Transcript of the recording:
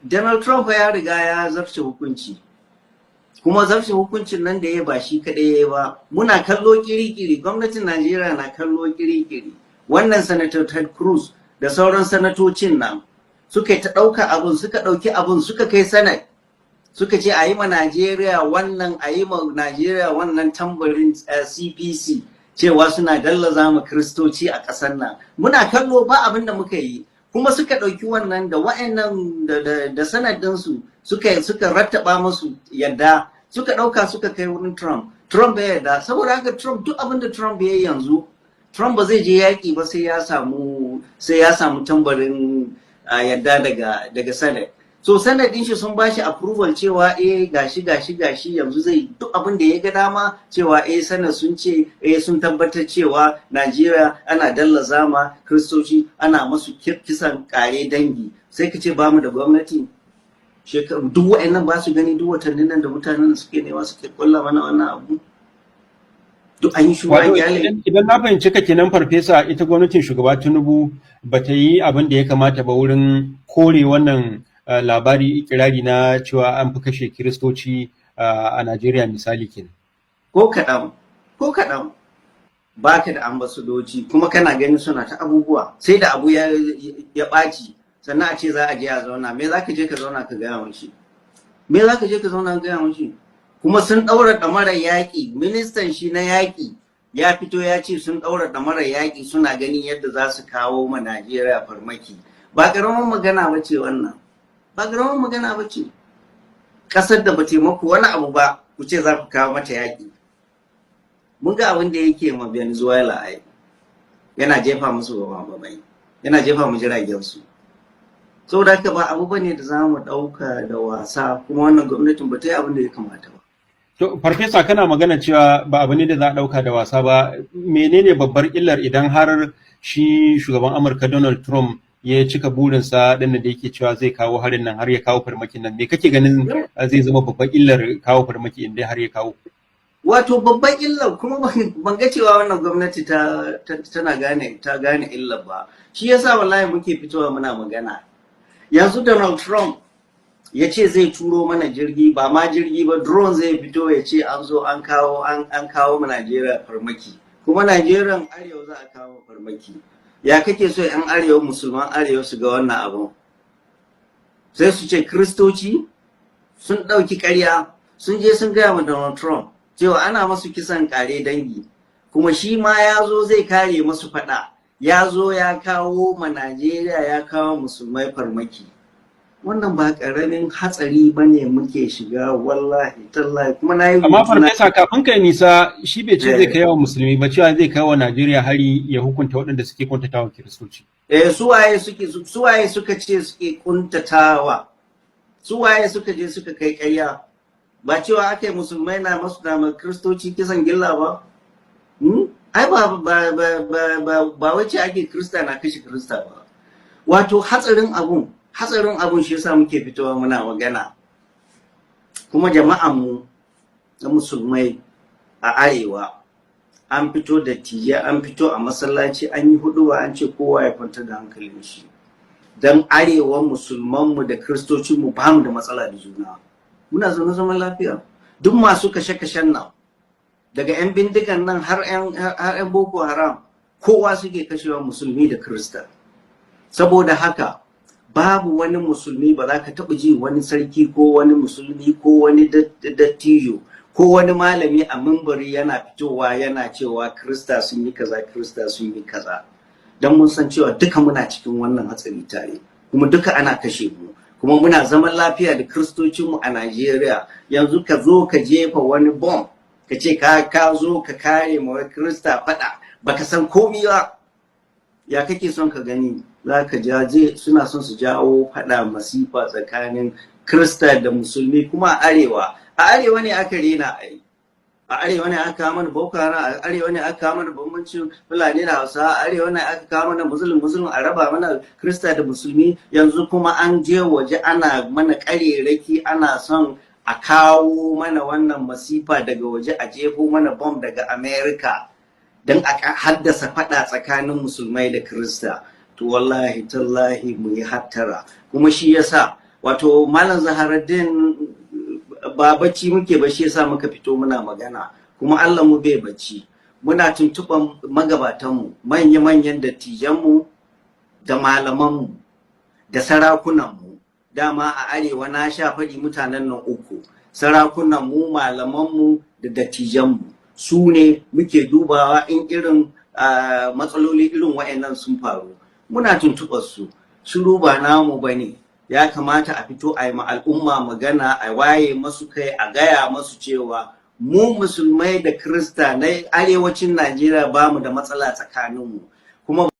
Donald Trump ya riga ya zarce hukunci. Kuma zarce hukuncin nan da ya ba shi kaɗai ya ba. Muna kallo kiri-kiri, gwamnatin Najeriya na kallo kiri-kiri. Wannan Senator Ted Cruz da sauran sanatocin nan suka ta ɗauka abun, suka ɗauki abun suka kai Senate. Suka ce a yi ma Najeriya wannan, a yi ma Najeriya wannan tambarin CPC, cewa suna gallaza ma Kiristoci a ƙasar nan. Muna kallo, ba abin da muka yi. Kuma suka ɗauki wannan da wa'annan da sanadinsu suka rattaba musu yadda suka ɗauka suka kai wurin Trump. Trump ya yarda. Saboda haka Trump, duk abin da Trump ya yi yanzu, Trump ba zai je yaƙi ba sai ya samu tambarin yadda daga Senate. So Senate din shi sun ba shi approval cewa eh, gashi gashi gashi, yanzu zai duk abin da ya ga dama, cewa eh, Senate sun ce eh, sun tabbatar cewa Najeriya ana gallaza ma Kiristoci, ana masu kisan kare dangi. Sai ka ce bamu da gwamnati? Shekaru duk wa'annan ba su gani, duk watannin nan da mutanen suke nema suke kulla mana wannan abu, duk an yi shuru an Wato kyale. idan na fahimci ka kenan, farfesa, ita gwamnatin shugaba Tinubu ba ta yi abin da ya kamata ba wurin kore wannan labari, ikirari na cewa an fi kashe Kiristoci a Najeriya, misali kenan. Ko kaɗan, ko kaɗan. Baka da ambasadoci, kuma kana ganin suna ta abubuwa, sai da abu ya ɓaci sannan a ce za a je a zauna. Me za ka je ka zauna ka gaya mashi? Me za ka je ka zauna ka gaya mashi? Kuma sun ɗaura ɗamarar yaƙi. Ministan shi na yaƙi ya fito ya ce sun ɗaura ɗamarar yaƙi, suna ganin yadda za su kawo ma Najeriya farmaki. Ba ƙaramin magana ba ce wannan, ba ƙaramin magana ba ce. Ƙasar da ba taimako wani abu ba, ku ce za ku kawo mata yaƙi. Mun ga abin da yake ma Venezuela ai, yana jefa musu bamai, yana jefa mu jiragen su. Saboda haka ba abu bane da za mu ɗauka da wasa, kuma wannan gwamnatin ba ta yi abin da ya kamata ba. To, farfesa, kana magana cewa ba abu ne da za a ɗauka da wasa ba. Menene babbar illar idan har shi shugaban Amurka Donald Trump ya cika burinsa ɗin da yake cewa zai kawo harin nan, har ya kawo farmakin nan? Me kake ganin zai zama babbar illar kawo farmaki in dai har ya kawo? Wato babban illar, kuma ban ga cewa wannan gwamnati ta tana gane, ta gane illar ba. Shi yasa wallahi muke fitowa muna magana. Yanzu Donald Trump ya ce zai turo mana jirgi, ba ma jirgi ba, drone, zai fito ya ce an zo an kawo ma Najeriya farmaki. Kuma Najeriyan arewa za a kawo farmaki. Ya kake so yan arewa, musulman arewa, su ga wannan abun? Sai su ce Kiristoci sun ɗauki ƙarya sun je sun gaya wa Donald Trump cewa ana masu kisan kare dangi, kuma shi ma ya zo zai kare masu faɗa, ya zo ya kawo ma Najeriya, ya kawo musulmai farmaki. Wannan ba ƙaramin hatsari ba ne muke shiga, wallahi tallahi. Kuma na yi Amma farfesa, kafin kai nisa, shi bai ce zai kai wa musulmi ba, cewa zai kai wa Najeriya hari, ya hukunta waɗanda suke kuntatawa Kiristoci. Eh, suwaye suka ce suke kuntatawa? Suwaye suka je suka kai ƙarya? Ba cewa aka yi musulmai na masu na Kiristoci kisan gilla ba? Ai ba wace ake Kirista na kashe Kirista ba. Wato hatsarin abun shi yasa muke fitowa muna magana. Kuma jama'an mu na musulmai a arewa, an fito da tije, an fito a masallaci an yi huduba, an ce kowa ya kwantar da hankalin shi, don arewa musulmanmu da Kiristocinmu ba mu da matsala da juna, muna zaune zaman lafiya. Duk masu kashe-kashen nan, daga 'yan bindigan nan har 'yan Boko Haram, kowa suke kashewa, musulmi da Kirista. Saboda haka babu wani musulmi, ba za ka taɓa ji wani sarki ko wani musulmi ko wani dattijo ko wani malami a mimbari yana fitowa yana cewa Kirista sun yi kaza, Kirista sun yi kaza, don mun san cewa duka muna cikin wannan hatsari tare, kuma duka ana kashe mu, kuma muna zaman lafiya da Kiristocinmu a Najeriya. Yanzu ka zo ka jefa wani bom, ka ce ka zo ka kare ma Kirista faɗa, baka san komi ba. Ya kake son ka gani? Za ka jaje suna son su jawo faɗa, masifa tsakanin Kirista da musulmi. Kuma a arewa, a arewa ne aka rena ai. A arewa ne aka kawo mana Boko Haram, a arewa ne aka kawo mana bambancin Fulani da Hausa, a arewa ne aka kawo mana Musulun Musulun, a raba mana Kirista da musulmi. Yanzu kuma an je waje ana mana ƙarerake, ana son a kawo mana wannan masifa daga waje, a jefo mana bom daga America don a haddasa faɗa tsakanin musulmai da Kirista. To wallahi tallahi mu yi hattara. Kuma shi yasa Wato, Malam Zaharaddin, ba bacci muke ba, shi yasa muka fito muna magana. Kuma Allah mu bai bacci. Muna tuntuɓan magabatanmu, manya-manyan dattijanmu da malamanmu da sarakunanmu. Dama a arewa na sha faɗi, mutanen nan uku: sarakunanmu, malamanmu da dattijanmu, su ne muke dubawa in irin matsaloli irin wa'annan sun faru. Muna tuntuɓar su. Shiru ba namu ba ne. Ya kamata a fito a yi ma al'umma magana, a waye masu kai, a gaya masu cewa mu Musulmai da Krista na arewacin Najeriya ba mu da matsala tsakaninmu kuma.